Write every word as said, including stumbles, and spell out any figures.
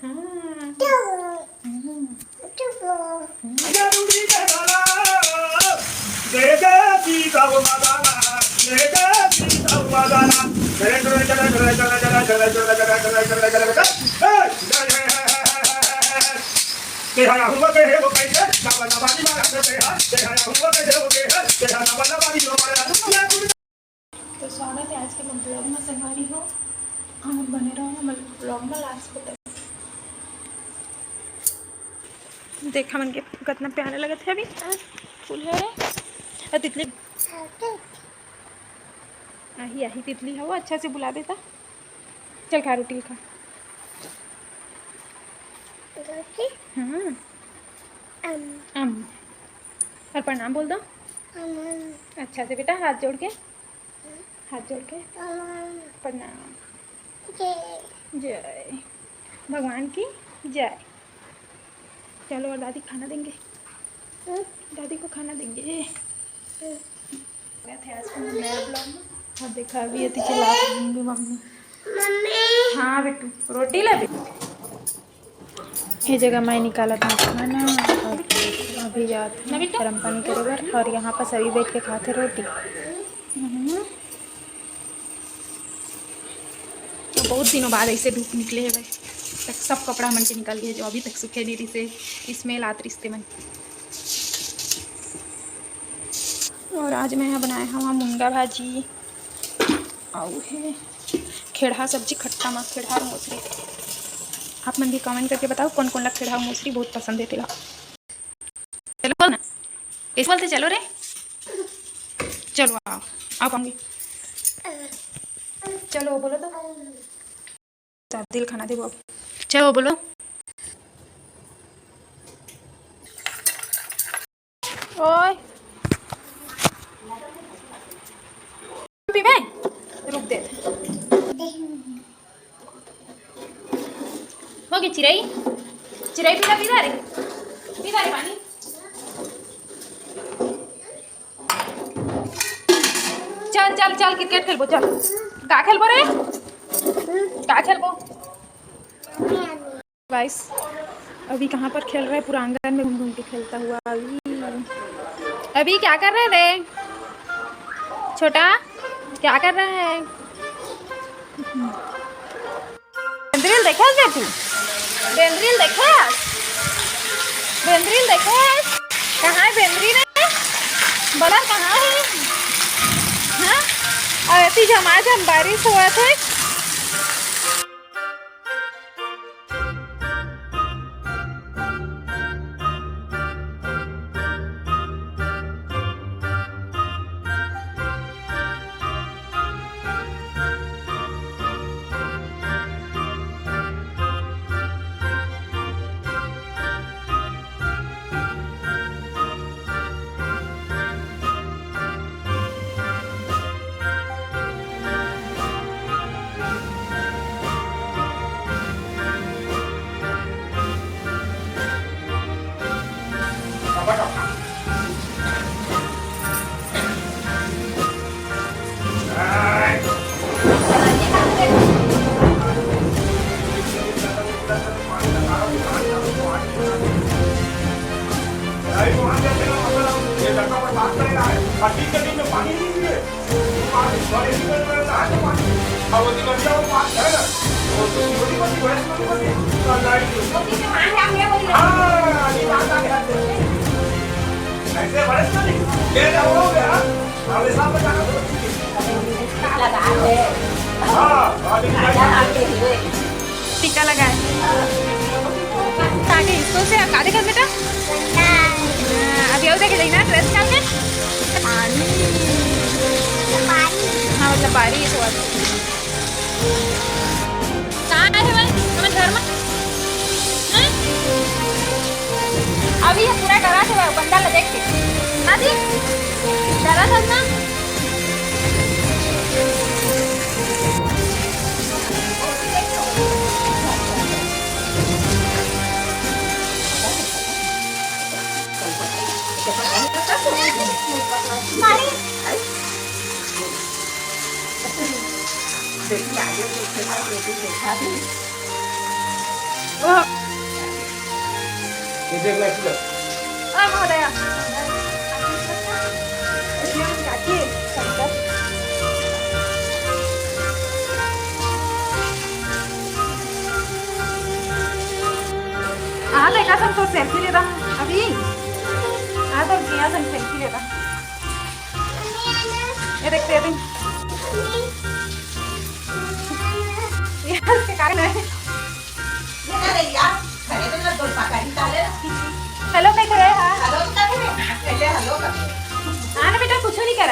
हाँ। तो स्वागत है आज के मोर vlog में संगवारी हो, और बने रहो मोर vlog में last तक। देखा मन के कितना प्यारा लगत हे अभी फूल हे रे। अ तितली आही, आही तितली हे, वो अच्छा से बुला देता। चल खा, रोटी खा। रोटी? हाँ। अम। अम। और प्रणाम बोल दो। अम। अच्छा से बेटा, हाथ जोड़ के, हाथ जोड़ के। अम। प्रणाम। जय। जय। भगवान की जय। चलो, और दादी खाना देंगे। हम्म। दादी को खाना देंगे। हम्म। गए थे आज के नया vlog में। और देखा, अभी ये चिल्ला रही होंगी मम्मी। मम्मी। हाँ बेटू, रोटी ले बेटू। ये जगह मैं निकालत हूँ खाना और अभी जात हूँ गरम पानी करे बर। और यहाँ पर सभी बैठ के खाते रोटी। हम्म। तो बहुत दिनों बाद ऐसे धूप निकले हे भाई, तक सब कपड़ा मन के निकल गए, जो अभी तक सूखे नहीं रिसे, इसमें लात रिश्ते मन। और आज मैं यहाँ बनाए हवा मुनगा भाजी, अउ हे खेड़हा सब्जी, खट्टा मा खेड़हा अउ मौसरी। आप मन भी comment करके बताओ कौन कौन ला खेड़हा अउ मौसरी बहुत पसंद हे तेला। चलो ना, इस बोलते चलो रे, चलो आओ, आओ पाऊंगी, चलो बोलो तो। दादी ल खाना देबो अब। चलो बोलो। ओए। पीबे? रुक दे। होगे चिरई? चिरई पीला पीला रे? पीला रे पानी? चल, चल, चल, cricket खेलबो, चल। का खेलबो रे? का खेलबो? Guys, अभी कहाँ पर खेल रहा है? पूरा आंगन में घूम घूम के खेलता हुआ अभी। अभी क्या कर रहा है रे छोटा? क्या कर रहा है? बेंदरी ल देखे हस बे तू? बेंदरी ल देखे हस? बेंदरी ल देखे हस? कहाँ हे बेंदरी रे? बलर कहाँ हे? हाँ? अउ एती झमाझम बारिश होवत हे। टीका लगाए। ताकि इसको से का देखत बेटा? हाँ, अभी अउ देखे जाई ना, dress निकाल के। पानी। हाँ, मतलब बारिश हुआ। कहाँ आए हे भाई? हमर घर में? हैं? अभी ये पूरा डरा थे भाई, बंदा ला देख के। ना जी? डरा था ना? ये देख ना, इसमें। आ, महोदय। आ, देखा, हम तो सेल्फी लेता हूँ अभी। आ, तो जिया संग सेल्फी लेता। ये देखते हैं। ये इसके कारण है। ये ना रे यार, खड़े तो ना, डोल पकड़ी ताले। हेलो, मैं करे, हाँ। हेलो, तो करे। पहले हेलो कर। हाँ ना बेटा, कुछ नहीं करे।